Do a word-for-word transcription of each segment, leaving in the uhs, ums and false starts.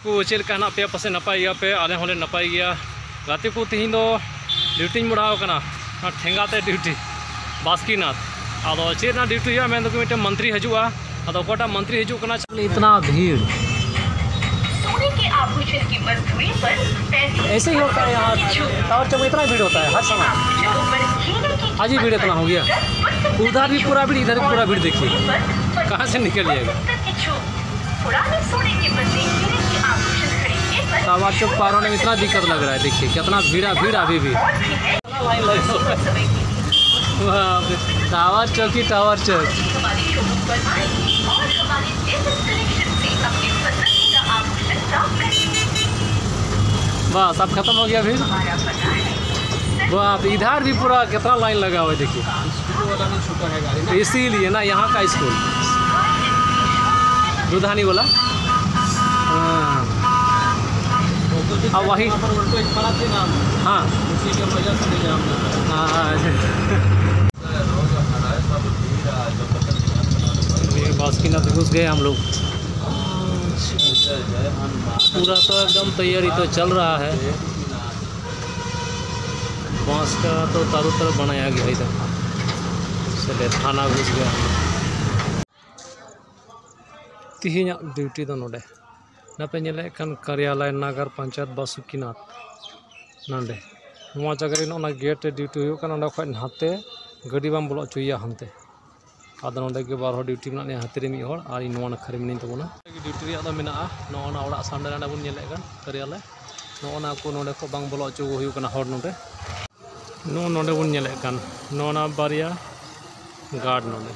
ᱠᱚ ᱪᱮᱫ ᱞᱮᱠᱟ ᱦᱮᱱᱟᱜ ᱯᱮᱭᱟ? ᱯᱟᱥᱮᱡ ᱱᱟᱯᱟᱭ ᱜᱮᱭᱟ ᱯᱮ, ᱟᱞᱮ ᱦᱚᱸᱞᱮ ᱱᱟᱯᱟᱭ ᱜᱮᱭᱟ᱾ ᱜᱟᱛᱮ ᱠᱚ, ᱛᱤᱦᱤᱧ ᱫᱚ ᱰᱤᱭᱩᱴᱤᱧ ᱢᱚᱲᱟᱣ ᱠᱟᱱᱟ, ᱚᱱᱟ ᱴᱷᱮᱸᱜᱟ ᱛᱮ ᱰᱤᱭᱩᱴᱤ, ᱵᱟᱥᱠᱤᱱᱟᱛᱷ᱾ ᱟᱫᱚ ᱪᱮᱫ ᱨᱮᱱᱟᱜ ᱰᱤᱭᱩᱴᱤ ᱦᱩᱭᱩᱜᱼᱟ? ᱢᱮᱱ ᱫᱚᱠᱚ ᱢᱤᱫᱴᱮᱱ ᱢᱚᱱᱛᱨᱤ ᱦᱤᱡᱩᱜᱼᱟ᱾ ᱟᱫᱚ ᱚᱠᱚᱭᱴᱟᱜ ᱢᱚᱱᱛᱨᱤ ᱦᱤᱡᱩᱜ ᱠᱟᱱᱟ? इतना भीड़। सोने के आभूषण की वस्तुएं पर पैंतीस ऐसे ही होता है यहाँ। टावर चौक इतना भीड़ होता है हर समय। आज ही भीड़ इतना हो गया। उधर भी पूरा भीड़, इधर भी पूरा भीड़। देखिए कहाँ से निकल जाएगा। पुराने सोने के बदले हीरे के आभूषण खरीदने पर टावर चौक पार होने में इतना दिक्कत लग रहा है। देखिए कितना भीड़ा भीड़ अभी भी। और भी है। बाप रे, टावर चौक ही टावर चौक। हमारे शोरूम पर आए और हमारे लेटेस्ट कलेक्शन से अपने पसंदीदा आभूषण प्राप्त करें। बस, अब खत्म हो गया भीड़। हमारा पता है। बाप, इधर भी पूरा कितना लाइन लगा हुआ है, देखिए। इसीलिए ना, यहाँ का स्कूल, दुधानी वाला। हाँ। अब वही। हाँ। हाँ, हाँ। ये बासुकीनाथ घुस गए हम लोग। पूरा तो एकदम तैयारी तो चल रहा है। बांस का तो चारों तरफ बनाया गया इधर। चलिए, थाना घुस गया हम लोग। ᱛᱮᱦᱮᱧᱟᱜ ᱰᱤᱭᱩᱴᱤ ᱫᱚ ᱱᱚᱰᱮ, ᱱᱟᱯᱮ ᱧᱮᱞᱮᱫ ᱠᱟᱱ ᱠᱟᱨᱭᱟᱞᱚᱭ ᱱᱟᱜᱟᱨ ᱯᱚᱧᱪᱟᱭᱮᱛ ᱵᱟᱥᱩᱠᱤᱱᱟᱛᱷ᱾ ᱱᱚᱰᱮ ᱱᱚᱣᱟ ᱡᱟᱭᱜᱟ ᱨᱮ ᱱᱚᱜᱼᱚ ᱱᱟ ᱜᱮᱴ ᱨᱮ ᱰᱤᱭᱩᱴᱤ ᱦᱩᱭᱩᱜ ᱠᱟᱱᱟ᱾ ᱚᱸᱰᱮ ᱠᱷᱚᱱ ᱱᱟᱛᱮ ᱜᱟᱹᱰᱤ ᱵᱟᱢ ᱵᱚᱞᱚ ᱦᱚᱪᱚᱭᱮᱭᱟ ᱦᱟᱱᱛᱮ᱾ ᱟᱫᱚ ᱱᱚᱰᱮ ᱜᱮ ᱵᱟᱨ ᱦᱚᱲ ᱰᱤᱭᱩᱴᱤ ᱢᱮᱱᱟᱜ ᱞᱤᱧᱟ, ᱦᱟᱱᱛᱮ ᱨᱮ ᱢᱤᱫ ᱦᱚᱲ ᱟᱨ ᱤᱧ ᱱᱚᱣᱟ ᱱᱟᱠᱷᱟ ᱨᱮ ᱢᱤᱱᱟᱹᱧ ᱛᱟᱵᱚᱱᱟ᱾ ᱰᱤᱭᱩᱴᱤ ᱨᱮᱭᱟᱜ ᱫᱚ ᱢᱮᱱᱟᱜᱼᱟ ᱱᱚᱜᱼᱚ ᱱᱟ ᱚᱲᱟᱜ ᱥᱟᱢᱱᱮ ᱨᱮ ᱚᱸᱰᱮ ᱵᱚᱱ ᱧᱮᱞᱮᱫ ᱠᱟᱱ ᱠᱟᱨᱭᱟᱞᱚᱭ, ᱱᱚᱜᱼᱚ ᱱᱟ ᱠᱚ ᱱᱚᱰᱮ ᱠᱷᱚᱱ ᱵᱟᱝ ᱵᱚᱞᱚ ᱦᱚᱪᱚ ᱦᱩᱭᱩᱜ ᱠᱟᱱᱟ ᱦᱚᱲ ᱱᱚᱰᱮ᱾ ᱱᱚᱜᱼᱚ ᱱᱚᱰᱮ ᱵᱚᱱ ᱧᱮᱞᱮᱫ ᱠᱟᱱ ᱱᱚᱜᱼᱚ ᱱᱟ ᱵᱟᱨᱭᱟ ᱜᱟᱨᱰ ᱱᱚᱰᱮ᱾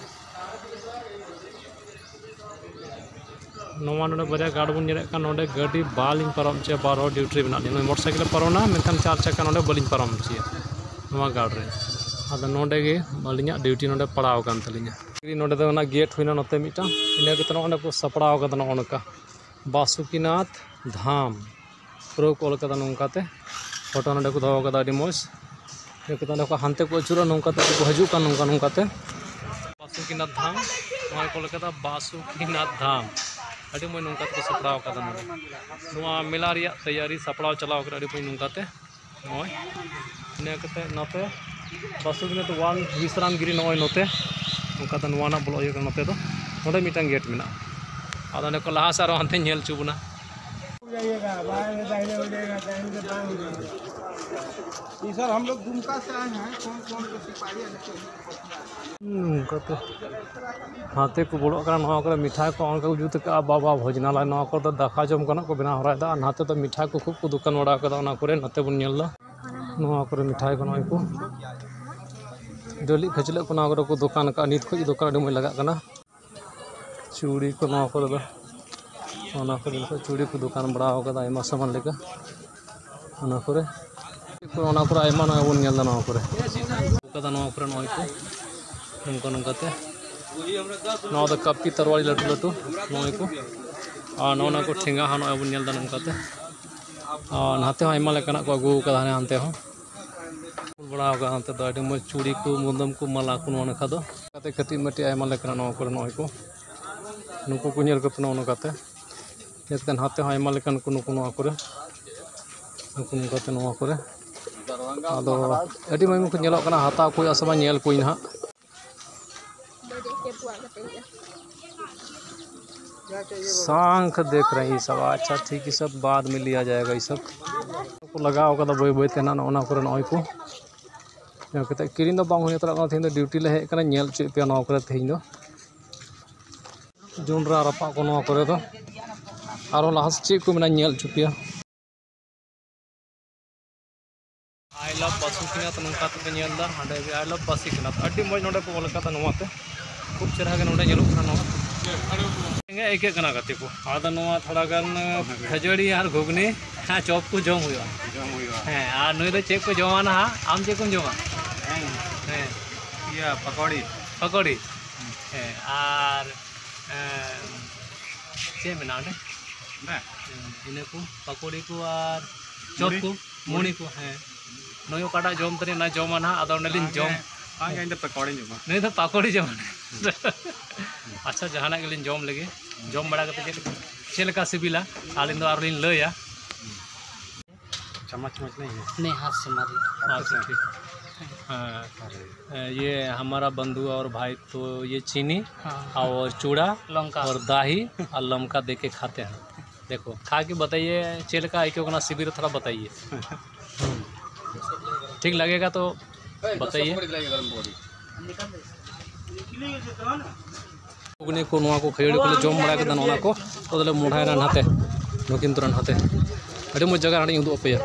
ᱱᱚᱣᱟ ᱱᱚᱰᱮ ᱵᱟᱨᱭᱟ ᱜᱟᱨᱰ ᱵᱚᱱ ᱧᱮᱞᱮᱫ ᱠᱟᱱ, ᱱᱚᱰᱮ ᱜᱟᱹᱰᱤ ᱵᱟᱞᱤᱧ ᱯᱟᱨᱚᱢ ᱦᱚᱪᱚᱭᱟ, ᱵᱟᱨ ᱦᱚᱲ ᱰᱤᱭᱩᱴᱤ ᱨᱮ ᱢᱮᱱᱟᱜ ᱞᱤᱧᱟ᱾ ᱱᱩᱭ ᱢᱚᱴᱚᱨ ᱥᱟᱭᱠᱮᱞᱮ ᱯᱟᱨᱚᱢᱱᱟ, ᱢᱮᱱᱠᱷᱟᱱ ᱪᱟᱨ ᱪᱟᱠᱟ ᱱᱚᱰᱮ ᱵᱟᱹᱞᱤᱧ ᱯᱟᱨᱚᱢ ᱦᱚᱪᱚᱭᱟ ᱱᱚᱣᱟ ᱜᱟᱨᱰ ᱨᱮ᱾ ᱟᱫᱚ ᱱᱚᱰᱮ ᱜᱮ ᱟᱹᱞᱤᱧᱟᱜ ᱰᱤᱭᱩᱴᱤ ᱱᱚᱰᱮ ᱯᱟᱲᱟᱣ ᱟᱠᱟᱱ ᱛᱟᱹᱞᱤᱧᱟ᱾ ᱱᱚᱰᱮ ᱫᱚ ᱚᱱᱟ ᱜᱮᱴ ᱦᱩᱭᱱᱟ ᱱᱚᱛᱮ ᱢᱤᱫᱴᱟᱝ, ᱤᱱᱟᱹ ᱠᱟᱛᱮ ᱱᱚᱜᱼᱚ ᱱᱚᱰᱮ ᱠᱚ ᱥᱟᱯᱲᱟᱣ ᱠᱟᱫᱟ ᱱᱚᱜᱼᱚ ᱱᱚᱝᱠᱟ ᱵᱟᱥᱩᱠᱤᱱᱟᱛᱷ ᱫᱷᱟᱢ᱾ ᱯᱩᱨᱟᱹ ᱠᱚ ᱚᱞ ᱠᱟᱫᱟ ᱱᱚᱝᱠᱟ ᱛᱮ, ᱯᱷᱳᱴᱳ ᱱᱚᱰᱮ ᱠᱚ ᱫᱚᱦᱚ ᱠᱟᱫᱟ, ᱟᱹᱰᱤ ᱢᱚᱡᱽ᱾ ᱤᱱᱟᱹ ᱠᱟᱛᱮ ᱚᱸᱰᱮ ᱠᱷᱚᱱ ᱦᱟᱱᱛᱮ ᱠᱚ ᱟᱹᱪᱩᱨᱚᱜᱼᱟ, ᱱᱚᱝᱠᱟ ᱛᱮ ᱠᱚ ᱦᱤᱡᱩᱜ ᱠᱟᱱ, ᱱᱚᱝᱠᱟ ᱱᱚᱝᱠᱟ ᱛᱮ᱾ ᱵᱟᱥᱩᱠᱤᱱᱟᱛᱷ ᱫᱷᱟᱢ, ᱱᱚᱣᱟ ᱠᱚ ᱚᱞ ᱠᱟᱫᱟ ᱵᱟᱥᱩᱠᱤᱱᱟᱛᱷ ᱫᱷᱟᱢ᱾ ᱟᱹᱰᱤ ᱢᱚᱡᱽ ᱱᱚᱝᱠᱟ ᱛᱮᱠᱚ ᱥᱟᱯᱲᱟᱣ ᱠᱟᱫᱟ ᱱᱚᱰᱮ᱾ ᱱᱚᱣᱟ ᱢᱮᱞᱟ ᱨᱮᱭᱟᱜ ᱛᱮᱭᱟᱨᱤ ᱥᱟᱯᱲᱟᱣ ᱪᱟᱞᱟᱣ ᱠᱟᱱᱟ ᱟᱹᱰᱤ ᱢᱚᱡᱽ ᱱᱚᱝᱠᱟ ᱛᱮ᱾ ᱱᱚᱜᱼᱚᱭ ᱤᱱᱟᱹ ᱠᱟᱛᱮ ᱱᱚᱛᱮ ᱵᱟᱥᱩᱠᱤᱱᱟᱛᱷ ᱚᱣᱟᱱ ᱵᱤᱥᱨᱟᱢ ᱜᱤᱨᱤ ᱱᱚᱜᱼᱚᱭ ᱱᱚᱛᱮ᱾ ᱱᱚᱝᱠᱟ ᱫᱚ ᱱᱚᱣᱟ ᱨᱮᱱᱟᱜ ᱵᱚᱞᱚᱜ ᱦᱩᱭᱩᱜ ᱠᱟᱱᱟ ᱱᱚᱛᱮ ᱫᱚ᱾ ᱱᱚᱰᱮ ᱢᱤᱫᱴᱟᱝ ᱜᱮᱴ ᱢᱮᱱᱟᱜᱼᱟ᱾ ᱟᱫᱚ ᱚᱸᱰᱮ ᱠᱚ ᱞᱟᱦᱟ ᱥᱮᱫ ᱟᱨᱚ ᱦᱟᱱᱛᱮ ᱧᱮᱞ ᱦᱚᱪᱚ ᱵᱚᱱᱟ᱾ ये सर, हम लोग दुमका से आए हैं। कौन कौन को सिपाही है? ᱱᱚᱝᱠᱟ ᱛᱮ ᱦᱟᱱᱛᱮ ᱠᱚ ᱵᱚᱞᱚᱜ ᱠᱟᱱᱟ᱾ ᱱᱚᱣᱟ ᱠᱚᱨᱮ ᱢᱤᱴᱷᱟᱭ ᱠᱚ ᱚᱱᱠᱟ ᱠᱚ ᱡᱩᱛ ᱟᱠᱟᱫᱼᱟ, ᱵᱟᱵᱟ ᱵᱷᱚᱡᱽᱱᱟᱞᱟᱭ᱾ ᱱᱚᱣᱟ ᱠᱚᱨᱮ ᱫᱚ ᱫᱟᱠᱟ ᱡᱚᱢ ᱜᱟᱱᱚᱜ ᱠᱚ ᱵᱮᱱᱟᱣ ᱦᱚᱨᱟᱭᱮᱫᱟ᱾ ᱟᱨ ᱱᱟᱛᱮ ᱫᱚ ᱢᱤᱴᱷᱟᱭ ᱠᱚ ᱠᱷᱩᱵ ᱠᱚ ᱫᱚᱠᱟᱱ ᱵᱟᱲᱟ ᱟᱠᱟᱫᱟ᱾ ᱚᱱᱟ ᱠᱚᱨᱮ ᱱᱚᱛᱮ ᱵᱚᱱ ᱧᱮᱞ ᱮᱫᱟ, ᱱᱚᱣᱟ ᱠᱚᱨᱮ ᱢᱤᱴᱷᱟᱭ ᱠᱚ ᱱᱚᱜᱼᱚᱭ ᱠᱚ ᱰᱟᱹᱞᱤᱡ ᱠᱷᱟᱹᱪᱞᱟᱹᱜ ᱠᱚ ᱱᱚᱣᱟ ᱠᱚᱨᱮ ᱠᱚ ᱫᱚᱠᱟᱱ ᱟᱠᱟᱫᱼᱟ᱾ ᱱᱤᱛ ᱠᱷᱚᱱ ᱫᱚᱠᱟᱱ ᱟᱹᱰᱤ ᱢᱚᱡᱽ ᱞᱟᱜᱟᱜ ᱠᱟᱱᱟ᱾ ᱪᱩᱲᱤ ᱠᱚ ᱱᱚᱣᱟ ᱠᱚᱨᱮ ᱫᱚ, ᱚᱱᱟ ᱠᱚᱨᱮ ᱫᱚ ᱪᱩᱲᱤ ᱠᱚ ᱫᱚᱠᱟᱱ ᱵᱟᱲᱟ ᱟᱠᱟᱫᱟ, ᱟᱭᱢᱟ ᱥᱟᱢᱟᱱ ᱞᱮᱠᱟ᱾ ᱚᱱᱟ ᱠᱚᱨᱮ, ᱚᱱᱟ ᱠᱚᱨᱮ ᱟᱭᱢᱟ ᱱᱚᱜᱼᱚᱭ ᱵᱚᱱ ᱧᱮᱞ ᱮᱫᱟ, ᱱᱚᱣᱟ ᱠᱚᱨᱮ ᱟᱠᱟᱫᱟ, ᱱᱚᱣᱟ ᱠᱚᱨᱮ ᱱᱚᱜᱼᱚᱭ ᱠᱚ ᱱᱚᱝᱠᱟ ᱱᱚᱝᱠᱟ ᱛᱮ᱾ ᱱᱚᱣᱟ ᱫᱚ ᱠᱟᱹᱯᱤ ᱛᱟᱨᱣᱟᱲᱤ ᱞᱟᱹᱴᱩ ᱞᱟᱹᱴᱩ ᱱᱚᱜᱼᱚᱭ ᱠᱚ, ᱟᱨ ᱱᱚᱜᱼᱚ ᱱᱚᱣᱟ ᱠᱚ ᱴᱷᱮᱸᱜᱟ ᱦᱚᱸ ᱱᱚᱜᱼᱚᱭ ᱵᱚᱱ ᱧᱮᱞ ᱮᱫᱟ ᱱᱚᱝᱠᱟ ᱛᱮ᱾ ᱟᱨ ᱱᱟᱛᱮ ᱦᱚᱸ ᱟᱭᱢᱟ ᱞᱮᱠᱟᱱᱟᱜ ᱠᱚ ᱟᱹᱜᱩ ᱟᱠᱟᱫᱟ, ᱦᱟᱱᱮ ᱦᱟᱱᱛᱮ ᱦᱚᱸ ᱠᱩᱞ ᱵᱟᱲᱟ ᱟᱠᱟᱫᱟ᱾ ᱦᱟᱱᱛᱮ ᱫᱚ ᱟᱹᱰᱤ ᱢᱚᱡᱽ ᱪᱩᱲᱤ ᱠᱚ, ᱢᱩᱫᱟᱹᱢ ᱠᱚ, ᱢᱟᱞᱟ ᱠᱚ ᱱᱚᱣᱟ ᱱᱟᱠᱷᱟ ᱫᱚ᱾ ᱠᱟᱛᱮ ᱠᱟᱹᱴᱤᱡ ᱢᱟᱹᱴᱤᱡ ᱟᱭᱢᱟ ᱞᱮᱠᱟᱱᱟᱜ ᱱᱚᱣᱟ ᱠᱚᱨᱮ ᱱᱚᱜᱼᱚᱭ ᱠᱚ, ᱱᱩᱠᱩ ᱠᱚ ᱧᱮᱞ ᱠᱚᱯᱮ ᱱᱚᱜᱼᱚ ᱱᱚᱝᱠᱟᱛᱮ᱾ ᱧᱮᱞ ᱠᱟᱛᱮ ᱱᱟᱛᱮ ᱦᱚᱸ ᱟᱭᱢᱟ ᱞᱮᱠᱟᱱ ᱠᱚ ᱱᱩᱠᱩ ᱱᱚᱣᱟ ᱠᱚᱨᱮ, ᱱᱩᱠᱩ ᱱᱚᱝᱠᱟᱛᱮ ᱱᱚᱣᱟ ᱠᱚᱨᱮ᱾ ᱟᱫᱚ ᱟᱹᱰᱤ ᱢᱚᱡᱽ ᱠᱚ ᱧᱮᱞᱚᱜ ᱠᱟᱱᱟ, ᱦᱟᱛᱟᱣ ᱠᱚ ᱦᱩᱭᱩᱜᱼᱟ ᱥᱮ ᱵᱟᱝ, ᱧᱮᱞ ᱠᱚᱣᱟᱧ ᱱᱟᱦᱟᱜ᱾ सांख देख रहे हैं ये सब। अच्छा, ठीक, ये सब बाद में लिया जाएगा। ये सब ᱠᱚ ᱞᱟᱜᱟᱣ ᱠᱟᱫᱟ ᱵᱟᱹᱭ ᱵᱟᱹᱭ ᱛᱮ ᱱᱟᱜ ᱱᱚᱜᱼᱚ ᱱᱚᱣᱟ ᱠᱚᱨᱮ ᱱᱚᱜᱼᱚᱭ ᱠᱚ ᱧᱮᱞ ᱠᱟᱛᱮ ᱠᱤᱨᱤᱧ ᱫᱚ ᱵᱟᱝ ᱦᱩᱭ ᱦᱟᱛᱟᱲᱚᱜ ᱠᱟᱱᱟ᱾ ᱛᱮᱦᱮᱧ ᱫᱚ ᱰᱤᱭᱩᱴᱤ ᱞᱮ ᱦᱮᱡ ᱠᱟᱱᱟ, ᱧᱮᱞ ᱦᱚᱪᱚᱭᱮᱫ ᱯᱮᱭᱟ ᱱᱚᱣᱟ ᱠᱚᱨᱮ ᱛᱮᱦᱮᱧ ᱫᱚ ᱡᱚᱱᱰᱨᱟ ᱨᱟᱯᱟᱜ ᱠᱚ ᱱᱚᱣᱟ ᱠᱚᱨᱮ ᱫᱚ᱾ ᱟᱨᱚ ᱞᱟᱦᱟ ᱥᱮᱫ ᱪᱮᱫ ᱠᱚ ᱢᱮᱱᱟᱜᱼᱟ ᱧᱮᱞ ᱦᱚᱪᱚ ᱯᱮᱭᱟ᱾ I love ᱵᱟᱥᱩᱠᱤᱱᱟᱛᱷ ᱱᱚᱝᱠᱟ ᱛᱮᱯᱮ ᱧᱮᱞ ᱮᱫᱟ, ᱦᱟᱸᱰᱮ ᱜᱮ I love ᱵᱟᱥᱩᱠᱤᱱᱟᱛᱷ᱾ ᱟᱹᱰᱤ ᱢᱚᱡᱽ ᱱᱚᱰᱮ ᱠᱚ ᱚᱞ ᱠᱟᱫᱟ ᱱᱚᱣᱟ ᱛᱮ, ᱠᱷᱩᱵ ᱪᱮᱦᱨᱟ ᱜᱮ ᱱᱚᱰᱮ ᱧᱮᱞᱚᱜ ᱠᱟᱱᱟ ᱱᱚᱣᱟ᱾ ᱨᱮᱸᱜᱮᱡ ᱟᱹᱭᱠᱟᱹᱜ ᱠᱟᱱᱟ ᱜᱟᱛᱮ ᱠᱚ, ᱟᱫᱚ ᱱᱚᱣᱟ ᱛᱷᱚᱲᱟ ᱜᱟᱱ ᱠᱷᱟᱹᱡᱟᱹᱲᱤ ᱟᱨ ᱜᱷᱩᱜᱽᱱᱤ, ᱦᱮᱸ, ᱪᱚᱯ ᱠᱚ ᱡᱚᱢ ᱦᱩᱭᱩᱜᱼᱟ᱾ ᱡᱚᱢ ᱦᱩᱭᱩᱜᱼᱟ᱾ ᱦᱮᱸ, ᱟᱨ ᱱᱩᱭ ᱫᱚ ᱪᱮᱫ ᱠᱚ ᱡᱚᱢᱟ ᱱᱟᱦᱟᱜ? ᱟᱢ ᱪᱮᱫ ᱠᱚᱢ ᱡᱚᱢᱟ? ᱦᱮᱸ᱾ ᱦᱮᱸ᱾ ᱤᱭᱟᱹ, ᱯᱟᱠᱚᱲᱤ᱾ ᱯᱟᱠᱚᱲᱤ? ᱦᱮᱸ, ᱟᱨ, ᱮᱸ, ᱪᱮᱫ ᱢᱮᱱᱟᱜᱼᱟ ᱚᱸᱰᱮ? ᱦᱮᱸ᱾ ᱤᱱᱟᱹ ᱠᱚ, ᱯᱟᱠᱚᱲᱤ ᱠᱚ ᱟᱨ ᱪᱚᱯ ᱢᱩᱲᱤ᱾ ᱠᱚ, ᱢᱩᱲᱤ ᱠᱚ, ᱦᱮᱸ᱾ ᱱᱩᱭ ᱚᱠᱟᱴᱟᱜ ᱡᱚᱢ ᱛᱟᱹᱱᱤᱡ ᱚᱱᱟ ᱡᱚᱢᱟ ᱱᱟᱦᱟᱜ, ᱟᱫᱚ ᱚᱸᱰᱮ ᱞᱤᱧ ᱡᱚᱢ᱾ ᱚᱱᱟᱜᱮ᱾ ᱵᱟᱝ, ᱤᱧ ᱫᱚ ᱯᱟᱠᱚᱲᱤᱧ ᱡᱚᱢᱟ᱾ ᱱᱩᱭ ᱫᱚ ᱯᱟᱠᱚᱲᱤ ᱡᱚᱢᱟ᱾ ᱟᱪᱪᱷᱟ, ᱡᱟᱦᱟᱱᱟᱜ ᱜᱮᱞᱤᱧ ᱡᱚᱢ ᱞᱮᱜᱮ, ᱡᱚᱢ ᱵᱟᱲᱟ ᱠᱟᱛᱮ ᱪᱮᱫ, ᱪᱮᱫ ᱞᱮᱠᱟ ᱥᱤᱵᱤᱞᱟ, ᱟᱹᱞᱤᱧ ᱫᱚ ᱟᱨᱚ ᱞᱤᱧ ᱞᱟᱹᱭᱟ᱾ ᱪᱟᱢᱚᱪ ᱪᱟᱢᱚᱪ ᱱᱟᱦᱤᱸ ᱦᱮᱸ? ᱱᱮ ᱦᱟᱛ ᱥᱮ ᱢᱟᱨᱤ᱾ ᱟᱪᱪᱷᱟ, ᱴᱷᱤᱠ। ᱦᱮᱸ, ᱮ, ᱤᱭᱮ ᱦᱟᱢᱟᱨᱟ ᱵᱚᱱᱫᱷᱩ ᱚᱨ ᱵᱷᱟᱭ ᱛᱚ ᱤᱭᱮ ᱪᱤᱱᱤ ᱦᱮᱸ। ᱚᱨ ᱪᱩᱲᱟ ᱞᱚᱝᱠᱟ। ᱚᱨ ᱫᱟᱦᱤ ᱟᱨ ᱞᱚᱝᱠᱟ ᱫᱮᱠᱮ ᱠᱷᱟᱛᱮ ᱦᱮᱸ। ᱫᱮᱠᱷᱳ, ᱠᱷᱟ ᱠᱮ ᱵᱟᱛᱟᱭᱤᱭᱮ ᱪᱮᱫ ᱞᱮᱠᱟ ᱟᱹᱭᱠᱟᱹᱣ ᱠᱟᱱᱟ, ᱥᱤᱵᱤᱞ ᱨᱮ ᱛᱷᱚᱲᱟ ᱵᱟᱛᱟᱭᱤᱭᱮ। ᱴᱷᱤᱠ ᱞᱟᱜᱮᱜᱟ ᱛᱚ ᱵᱟᱛᱟᱭᱤᱭᱮ। ᱜᱷᱩᱜᱽᱱᱤ ᱠᱚ, ᱱᱚᱣᱟ ᱠᱚ, ᱠᱷᱟᱹᱡᱟᱹᱲᱤ ᱠᱚᱞᱮ ᱡᱚᱢ ᱵᱟᱲᱟ ᱠᱮᱫᱟ, ᱱᱚᱣᱟ ᱠᱚ᱾ ᱟᱫᱚᱞᱮ ᱢᱚᱰᱟᱭᱮᱱᱟ ᱱᱟᱛᱮ, ᱞᱚᱠᱷᱤᱢᱯᱩᱨ ᱱᱟᱛᱮ᱾ ᱟᱹᱰᱤ ᱢᱚᱡᱽ ᱡᱟᱭᱜᱟ, ᱦᱟᱸᱰᱮᱧ ᱩᱫᱩᱜ ᱟᱯᱮᱭᱟ᱾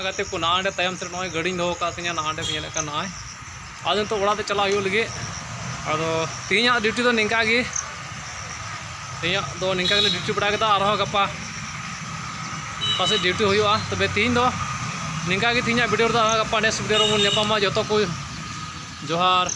ᱜᱟᱛᱮ ᱠᱚ, ᱱᱟᱜᱼᱟ ᱚᱸᱰᱮ ᱛᱟᱭᱚᱢ ᱥᱮᱫ ᱱᱚᱜᱼᱚᱭ ᱜᱟᱹᱰᱤᱧ ᱫᱚᱦᱚ ᱠᱟᱜ ᱛᱤᱧᱟᱹ, ᱱᱟᱜᱼᱟ ᱚᱸᱰᱮ ᱯᱮ ᱧᱮᱞᱮᱫ ᱠᱟᱱ ᱱᱚᱜᱼᱚᱭ᱾ ᱟᱫᱚ ᱱᱤᱛᱚᱜ ᱚᱲᱟᱜ ᱛᱮ ᱪᱟᱞᱟᱜ ᱦᱩᱭᱩᱜ ᱞᱟᱹᱜᱤᱫ᱾ ᱟᱫᱚ ᱛᱮᱦᱮᱧᱟᱜ ᱰᱤᱭᱩᱴᱤ ᱫᱚ ᱱᱤᱝᱠᱟ ᱜᱮ, ᱛᱮᱦᱮᱧᱟᱜ ᱫᱚ ᱱᱤᱝᱠᱟ ᱜᱮᱞᱮ ᱰᱤᱭᱩᱴᱤ ᱵᱟᱲᱟ ᱠᱮᱫᱟ, ᱟᱨᱦᱚᱸ ᱜᱟᱯᱟ ᱯᱟᱥᱮᱡ ᱰᱤᱭᱩᱴᱤ ᱦᱩᱭᱩᱜᱼᱟ᱾ ᱛᱚᱵᱮ ᱛᱮᱦᱮᱧ ᱫᱚ ᱱᱤᱝᱠᱟ ᱜᱮ, ᱛᱮᱦᱮᱧᱟᱜ ᱵᱷᱤᱰᱤᱭᱳ ᱨᱮᱫᱚ ᱟᱨᱦᱚᱸ ᱜᱟᱯᱟ ᱱᱮᱠᱥᱴ ᱵᱷᱤᱰᱤᱭᱳ ᱨᱮᱵᱚᱱ ᱧᱟᱯᱟᱢᱟ᱾ ᱡᱚᱛᱚ ᱠᱚ ᱡᱚᱦᱟᱨ᱾